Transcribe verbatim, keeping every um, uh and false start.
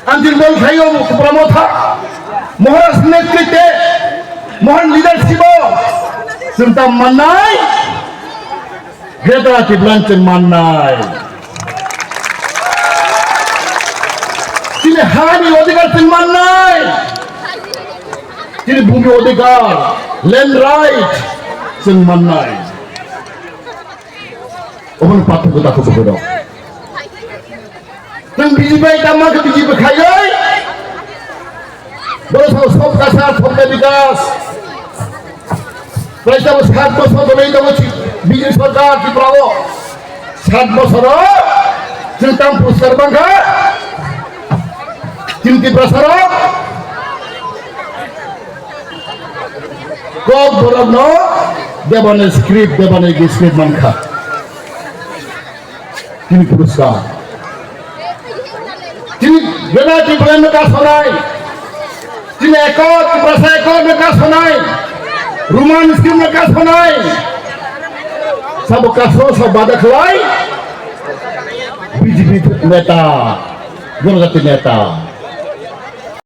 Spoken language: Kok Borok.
Anjing dol khayo Tipra Motha, Maharaj netrite, Maharaj leadership o, chwng tam mannai, Greater Tipraland chwng mannai. Chini hani odhikar chwng mannai. Chini bhumi odhikar, land right chwng mannai. Oboni pathak kota kho bwkhwrok. Chwng B J P bai tamo khe B J P khaiwi. Boro sao sabka saath, sabka vikas. Praisa bo sat bosor dolai tongo si B J P sarkar Tripura o. Sat bosor o chwng tam puraskar mankha. Chini Tiprasa rok kok borok no Devanagari script, Devanagari script mankha. Chini puraskar. Chini Greater Tipraland no kasonai. Chini ekot, Tiprasa ekot no kasonai. Roman script no kasonai. Sabo kaso, sabo bada khlai. B J P neta, Janajati neta.